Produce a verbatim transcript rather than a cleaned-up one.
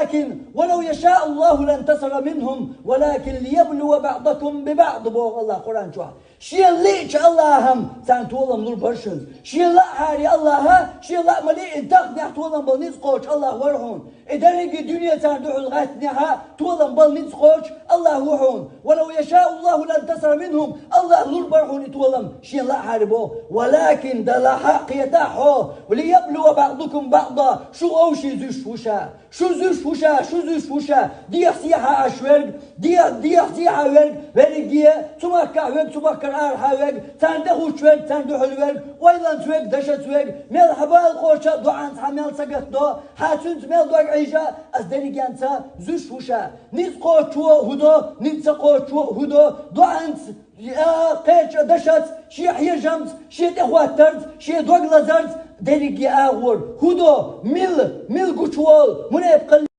ولكن ولو يشاء الله لانتصر منهم ولكن ليبلو بعضكم ببعض, боху АллахӀа Къуръан чохь. Шена лиъча АллахӀа-м царна толам лур бара шуна. Шена лаахьара АллахӀа, шена лаа ма лиъча, таханехь толам бала ницкъ кхочуш АллахӀ вара хьуна. И дерриге дуьне царна дуьхьал гӀаьттинехь а толам бала ницкъ кхочуш АллахӀ ву хьуна. ولو يشاء الله لانتصر منهم, АллахӀа лур бара хьуна и толам, шена лаахьара боху. ولكن, делахь а, кхетахь хьо, ليبلو بعضكم بعضا, шу овший зуьйш ву ша. Шу зуьйш ву ша, шу зуьйш ву ша, дехьа-сехьа Ӏаш верг, дехьа, дехьа-сехьа верг, верриге, цу махкахь верг, цу махкара арахьа верг, царна тӀехуьттуш верг, царна дуьхьал верг, ойланца верг, дашаца верг, мел хьан бала кхочуш а, доӀанца хьан мел сагатдо, хьан цуьнца мел дог Ӏийжа, ас дерригенца зуьйш ву ша. Ницкъ кхочучо хӀун до, ницкъ ца кхочучо хӀун до, доӀанца, а, кхечу дашаца, шен хьежамца, шен тӀехӀоттарца, шен дог лазарца, дерриге агӀор хӀун до, мила, мила гучуволу, мунепакъалла